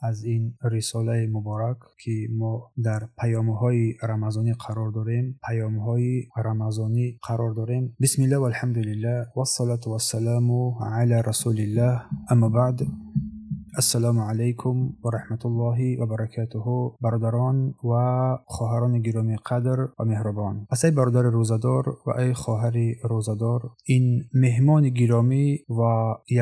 Аз ин рисолаи муборак, ки мо дар паёмҳои рамазонӣ қарор дорем, паёмҳои рамазонӣ қарор дорем. Бисмиллаҳ, валҳамдулиллаҳ, вассалату вассаламу ала расулиллаҳ, амма баъд. Ассалому алайкум ва раҳматуллоҳи ва баракатуҳу. Бародарон ва хоҳарони гиромӣ қадр ва меҳрубон, пас эй бародари рӯзадор ва эй хоҳари рӯзадор, ин меҳмони гиромӣ ва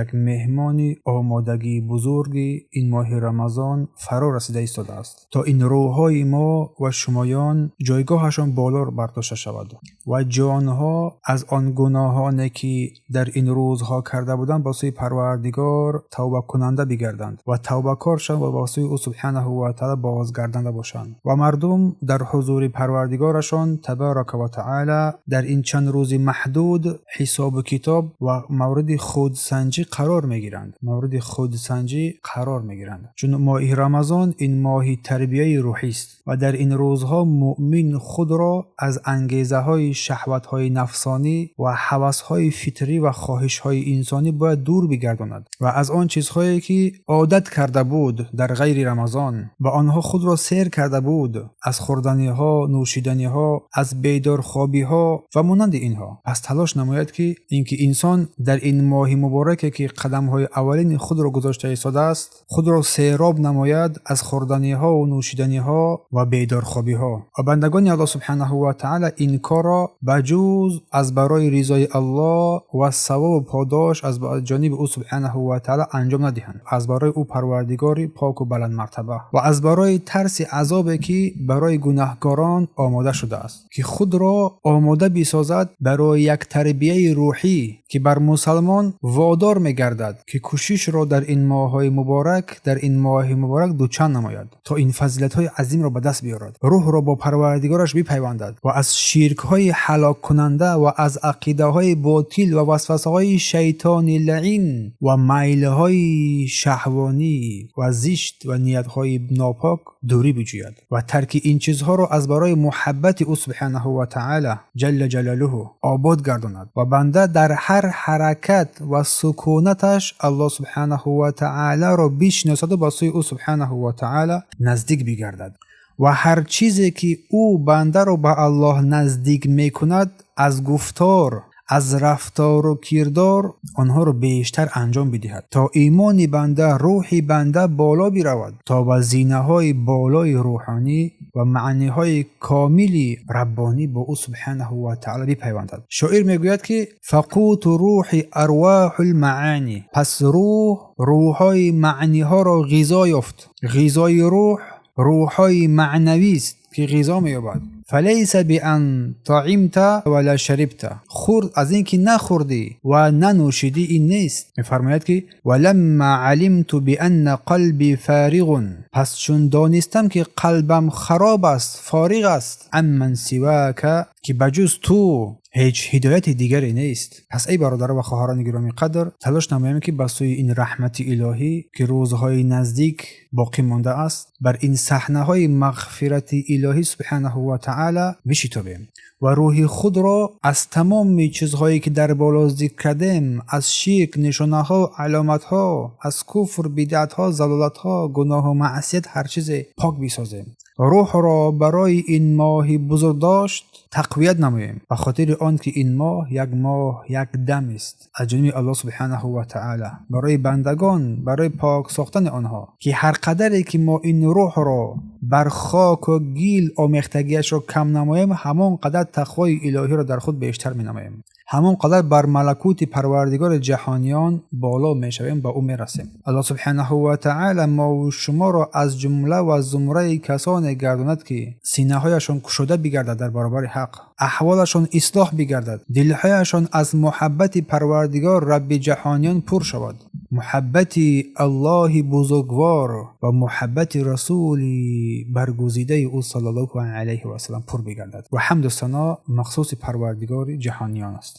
як меҳмони омодагии бузурги ин моҳи Рамазон фаро расида истодааст, то ин рӯҳҳои мо ва шумоён ҷойгоҳашон боло бардошта шавад ва ҷонҳо аз он гуноҳоне, ки дар ин рӯзҳо карда буданд, ба сӯи Парвардигор тавбакунанда бигарданд ва тавбакор шаванд ва ба сӯи ӯ субҳанаҳу ва таъала бозгарданда бошанд ва мардум дар ҳузури Парвардигорашон табарака ва таъала дар ин чанд рӯзи маҳдуд ҳисобу китоб ва мавриди худсанҷӣ қарор мегиранд, мавриди худсанҷӣ қарор мегиранд. Чун моҳи Рамазон ин моҳи тарбияи рӯҳист ва дар ин рӯзҳо муъмин худро аз ангезаҳои шаҳватҳои нафсонӣ ва ҳавасҳои фитрӣ ва хоҳишҳои инсонӣ бояд дур бигардонад ва аз он чизҳое, ки одат карда буд дар ғайри Рамазон, ба онҳо худро сер карда буд, аз хӯрданиҳо, нӯшиданиҳо, аз бедорхобиҳо ва монанди инҳо. Пас талош намояд, ки ин ки инсон дар ин моҳи мубораке, ки қадамҳои аввалини худро гузошта истодааст, худро сероб намояд аз хӯрданиҳову нӯшиданиҳо ва бедорхобиҳо. Ва бандагони Аллоҳ субҳанаҳу ва таъала ин корро ба ҷуз аз барои ризои Аллоҳ ва савобу подош аз ҷониби ӯ субҳанаҳу ва таъала анҷом надиҳанд, аз барои ӯ Парвардигори поку баландмартаба ва аз барои тарси азобе, ки барои гунаҳкорон омода шудааст, ки худро омода бисозад барои як тарбияи рӯҳӣ, ки бар мусалмон водор мегардад, ки кӯшишро дар ин моҳҳои муборак, дар ин моҳи муборак дучанд намояд, то ин фазилатҳои азимро ба даст биёрад, рӯҳро бо Парвардигораш бипайвандад ва аз ширкҳои ҳалоккунанда ва аз ақидаҳои ботил ва васвасаҳои шайтони лаъин ва майлҳои шаҳвонӣ ва зишт ва ниятҳои нопок дурӣ биҷӯяд ва тарки ин чизҳоро аз барои муҳаббати ӯ субҳанаҳу ва таъала ҷалла ҷалолуҳу обод гардонад ва банда дар ҳар ҳаракат ва сукунаташ Аллоҳ субҳанаҳу ва таъаларо бишиносаду ба сӯи ӯ субҳанаҳу ва таъала наздик бигардад. Ва ҳар чизе, ки ӯ бандаро ба Аллоҳ наздик мекунад, аз гуфтор, аз рафтору кирдор, онҳоро бештар анҷом бидиҳад, то имони банда, рӯҳи банда боло биравад, то ба зинаҳои болои рӯҳонӣ ва маъниҳои комили раббонӣ бо ӯ субҳанаҳу ва таъала бипайвандад. Шоир мегӯяд, ки фақуту рӯҳи арвоҳу лмаъани. Пас рӯҳ рӯҳҳои маъниҳоро ғизо ёфт. Ғизои рӯҳ рӯҳҳои маънавист, ки ғизо меёбад. Фалайса биан таимта вала шарибта. Хӯрд аз ин ки нахӯрдӣ ва нанӯшидӣ, ин нест. Мефармояд, ки валамма алимту бианна қалби фориғун. Пас чун донистам, ки қалбам хароб аст, фориғ аст, амман сивака, ки ба ҷуз ту ҳеҷ ҳидояти дигаре нест. Пас эй бародаро ва хоҳарони гиромӣ қадр, талош намоем, ки ба сӯи ин раҳмати илоҳӣ, ки рӯзҳои наздик боқӣ мондааст, бар ин саҳнаҳои мағфирати илоҳӣ субҳанаҳу ва таъала бишитобем ва рӯҳи худро аз тамоми чизҳое, ки дар боло зикр кардем, аз ширк, нишонаҳо, аломатҳо, аз куфр, бидъатҳо, залолатҳо, гуноҳу маъсият, ҳар чизе пок бисозем. Рӯҳро барои ин моҳи бузургдошт тақвият намоем, ба хотири он ки ин моҳ як моҳ, як дам аст аз ҷониби Аллоҳ субҳанаҳу ва таъала барои бандагон, барои пок сохтани онҳо, ки ҳар қадаре ки мо ин рӯҳро бар хоку гил омехтагиашро кам намоем, ҳамон қадар тақвои илоҳиро дар худ бештар менамоем, ҳамон қадар бар малакути Парвардигори ҷаҳониён боло мешавем, ба ӯ мерасем. Аллоҳ субҳанаҳу ва таъала мову шуморо аз ҷумла ва зумраи касоне гардонад, ки синаҳояшон кушода бигардад дар баробари ҳақ, аҳволашон ислоҳ бигардад, дилҳояшон аз муҳаббати Парвардигор, Рабби ҷаҳониён пур шавад, муҳаббати Аллоҳи бузургвор ва муҳаббати расули баргузидаи ӯ саллаллоҳу алайҳи васаллам пур бигардад. Ва ҳамду сано махсуси Парвардигори ҷаҳониён аст.